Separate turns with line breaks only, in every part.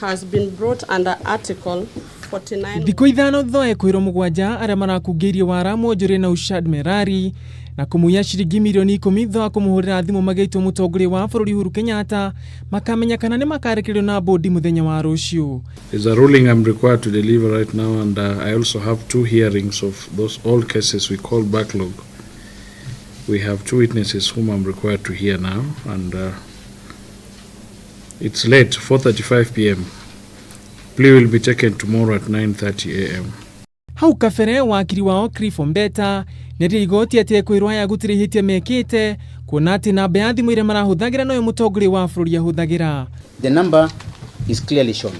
has been brought under Article 49.
Thikũ 5 thutha wa ekwĩrwo 7 arĩa marakungĩirie wara Mwonjoria na Ushad Merari na kũmuiya ciringi mirioni 10 thutha wa kũmũhũrĩra thimũ magĩitwo mũtongoria wa bũrũri Uhuru Kenyatta makamenya kana nĩ makarekererio na bodi mũthenya wa rũciũ.
There's a ruling I'm required to deliver right now, and I also have 2 hearings of those old cases we call backlog. We have 2 witnesses whom I'm required to hear now, and it's late, 4:35 p.m. Plea will be taken tomorrow at 9:30 a.m.
Hau kabere wakiri wao Cliff Ombeta nĩerire igoti atĩ ekwĩrwo aya gũtirĩ ihĩtia mekĩte kuona atĩ namba ya thimũ ĩrĩa marahũthagĩra noyo mũtongoria wa bũrũri ahũthagĩra.
The number is clearly shown.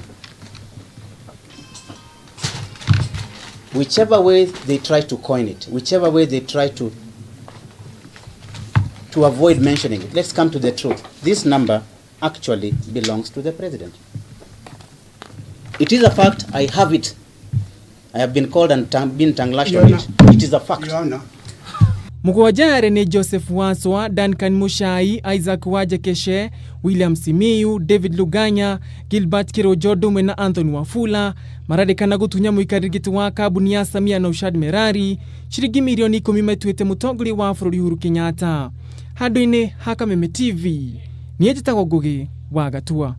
Whichever way they try to coin it, whichever way they try to avoid mentioning it, let's come to the truth. This number actually belongs to the president. It is a fact. I have it. I have been called and been tongue-lashed on it. It is a fact.
7 arĩa nĩ Joseph Waswa, Duncan Muchai, Isaac Wajekeshe, William Simiyu, David Luganya, Gilbert Kirojo Ndume na Anthony Wafula mararĩkana gũtunya mũikarĩri gĩtĩ wa kambuni ya Samia na Ushad Merari ciringi mirioni 10 metuĩte mũtongoria wa bũrũri Uhuru Kenyatta. Handũ-inĩ ha Kameme TV, niĩ njĩtagwo Ngugi wa Gatua.